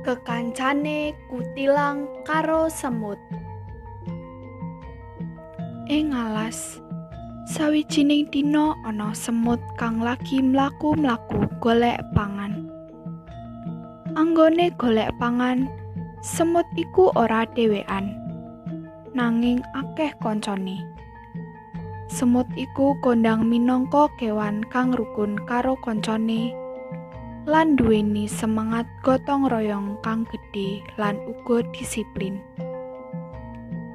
Kekancane kutilang karo semut. Ing alas, sawijining dina ana semut kang lagi mlaku-mlaku golek pangan. Anggone golek pangan, semut iku ora dhewean, nanging akeh kancane. Semut iku kondhang minangka kewan kang rukun karo kancane lan nduweni semangat gotong royong kang gedhe lan uga disiplin.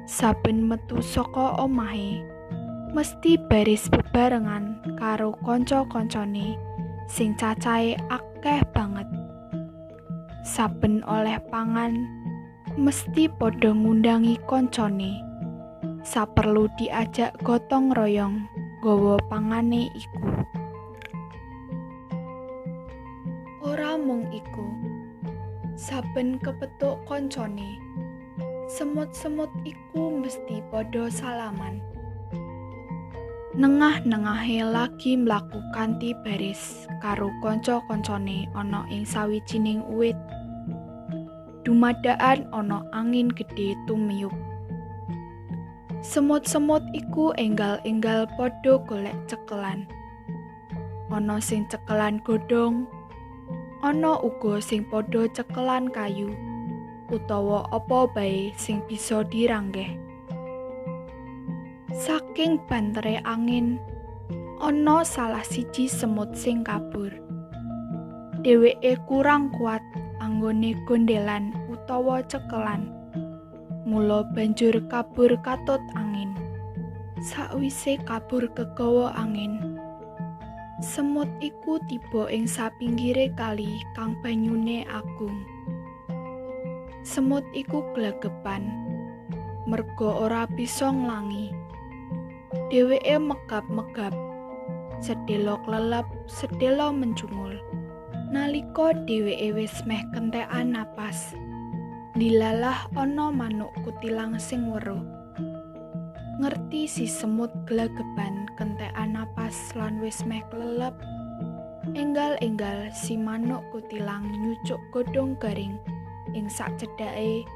Saben metu saka omahe, mesti baris bebarengan karo kanca-kancane sing cacahe akeh banget. Saben oleh pangan, mesti padha ngundangi kancane. Saperlu diajak gotong royong nggawa pangane iku. Ora mung iku, saben kepethuk kancane, semut-semut iku mesti padha salaman. Nengah-nengahe lagi mlaku kanthi baris karo kanca-kancane ana ing sawijining uwit. Dumadakan ana angin gedhe tumiyup. Semut-semut iku enggal-enggal padha golek cekelan. Ana sing cekelan godhong, ana uga sing padha cekelan kayu utawa apa bae sing bisa diranggeh. Saking bantere angin, ana salah siji semut sing kabur. Dheweke kurang kuat anggone gondelan utawa cekelan. Mula banjur kabur katut angin. Sakwise kabur kegawa angin, semut iku tiba ing sapinggire kali kang banyune agung. Semut iku glegepan, merga ora bisa nglangi. Dheweke megap-megap, sedhela klelep, sedhela mencungul. Nalika dheweke wis meh kentekan napas, dilalah ana manuk kutilang sing weruh. Ngerti si semut glegeban kentekan napas lan wis meh klelep, enggal-enggal si manuk kutilang nyucuk godhong garing ing sakcedhake,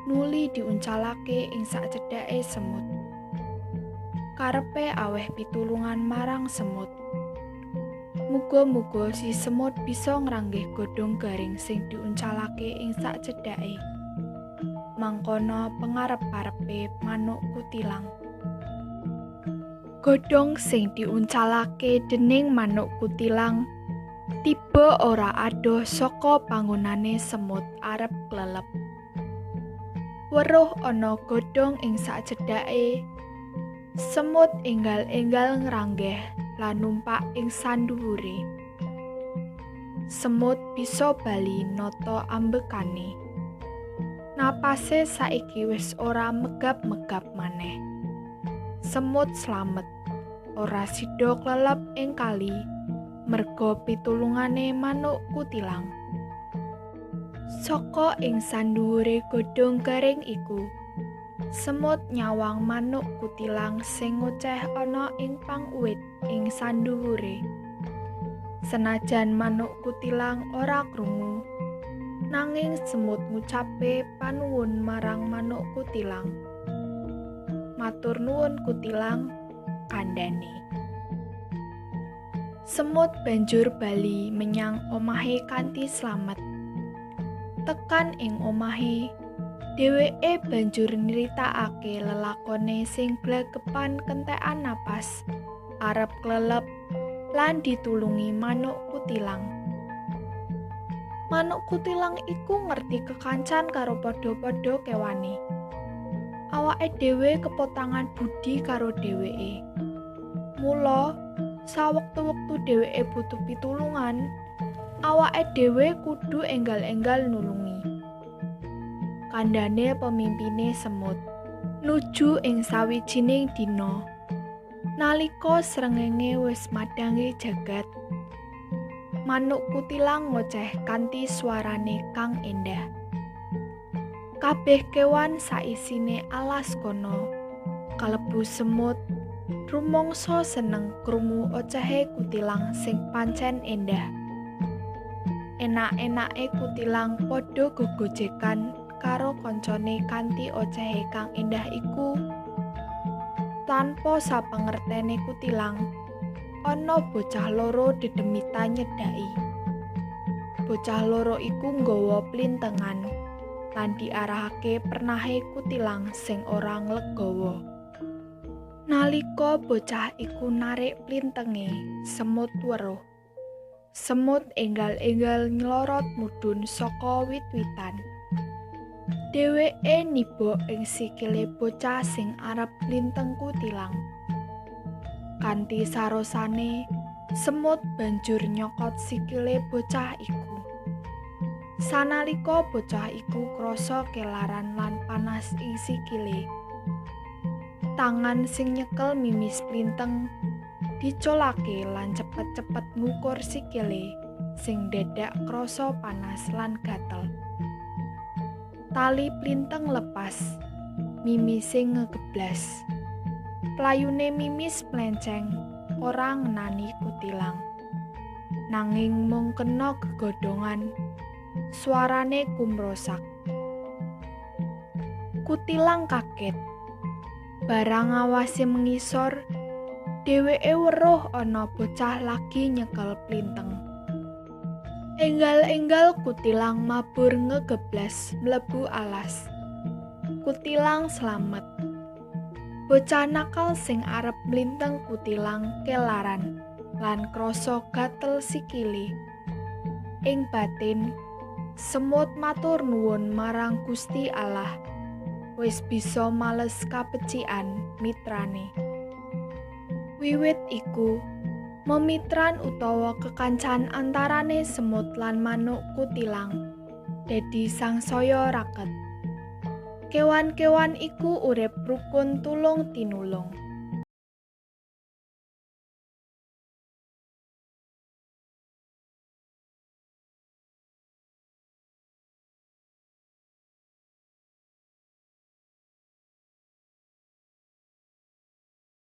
nuli diuncalake ing sakcedhake semut. Karepe aweh pitulungan marang semut. Muga-muga si semut bisa ngranggeh godhong garing sing diuncalake ing sakcedhake. Mangkono pengarep-arepe manuk kutilang. Godhong sing diuncalake dening manuk kutilang tiba ora adoh saka panggonane semut arep klelep. Weruh ana godhong ing sakcedhake, semut enggal-enggal ngranggeh lan numpak ing sandhuwure. Semut bisa bali nata ambekane. Napase saiki wis ora megap-megap maneh. Semut slamet, ora sida klelep ing kali merga pitulungane manuk kutilang. Saka ing sandhuwure godhong garing iku, semut nyawang manuk kutilang sing ngoceh ana ing pang uwit ing sandhuwure. Senajan manuk kutilang ora krungu, nanging semut ngucape panuwun marang manuk kutilang. Matur nuwun kutilang, kandhane. Semut banjur bali menyang omahe kanthi slamet. Tekan ing omahe, dheweke banjur nyritakake lelakone sing glegepan kentekan napas, arep klelep lan ditulungi manuk kutilang. Manuk kutilang iku ngerti kekancan karo padha-padha kewane. Awake dhewe kepotangan budi karo dheweke. Mula sawektu-wektu dheweke butuh pitulungan, awake dhewe kudu enggal-enggal nulungi. Kandhane pemimpine semut nuju ing sawijining dina. Nalika srengenge wis madhangi jagat, manuk kutilang ngoceh kanthi swarane kang endah. Kabeh kewan saisine alas kono, kalebu semut, rumangsa seneng krungu ocehe kutilang sing pancen endah. Enak-enake kutilang padha gegojekan karo kancane kanthi ocehe kang endah iku. Tanpa sapangertene kutilang, ana bocah loro dedemitan nyedhaki. Bocah loro iku nggawa plintengan lan diarahake pernahe kutilang sing ora nglegawa. Nalika bocah iku narik plintenge, semut weruh. Semut enggal-enggal nylorot mudhun saka wit-witan. Dheweke niba ing sikile bocah sing arep mlinteng kutilang. Kanthi sarosane, semut banjur nyokot sikile bocah iku. Sanalika bocah iku krasa kelaran lan panas ing sikile, tangan sing nyekel mimis plinteng dicolake lan cepet-cepet ngukur sikile sing dadak krasa panas lan gatel. Tali plinteng lepas, mimise ngegeblas. Playune mimis mlenceng, ora ngenani kutilang. Nanging mung kena gegodhongan, suarane kumrosak. Kutilang kaget. Barang awase mengisor, dheweke weruh ana bocah lagi nyekel plinteng. Enggal-enggal kutilang mabur ngegeblas mlebu alas. Kutilang slamet. Bocah nakal sing arep mlinteng kutilang kelaran lan krasa gatel sikile. Ing batin, semut matur nuwun marang Gusti Allah, wis bisa males kabecikan mitrane. Wiwit iku, memitran utawa kekancan antarane semut lan manuk kutilang dadi sangsaya raket. Kewan-kewan iku urip rukun tulung tinulung.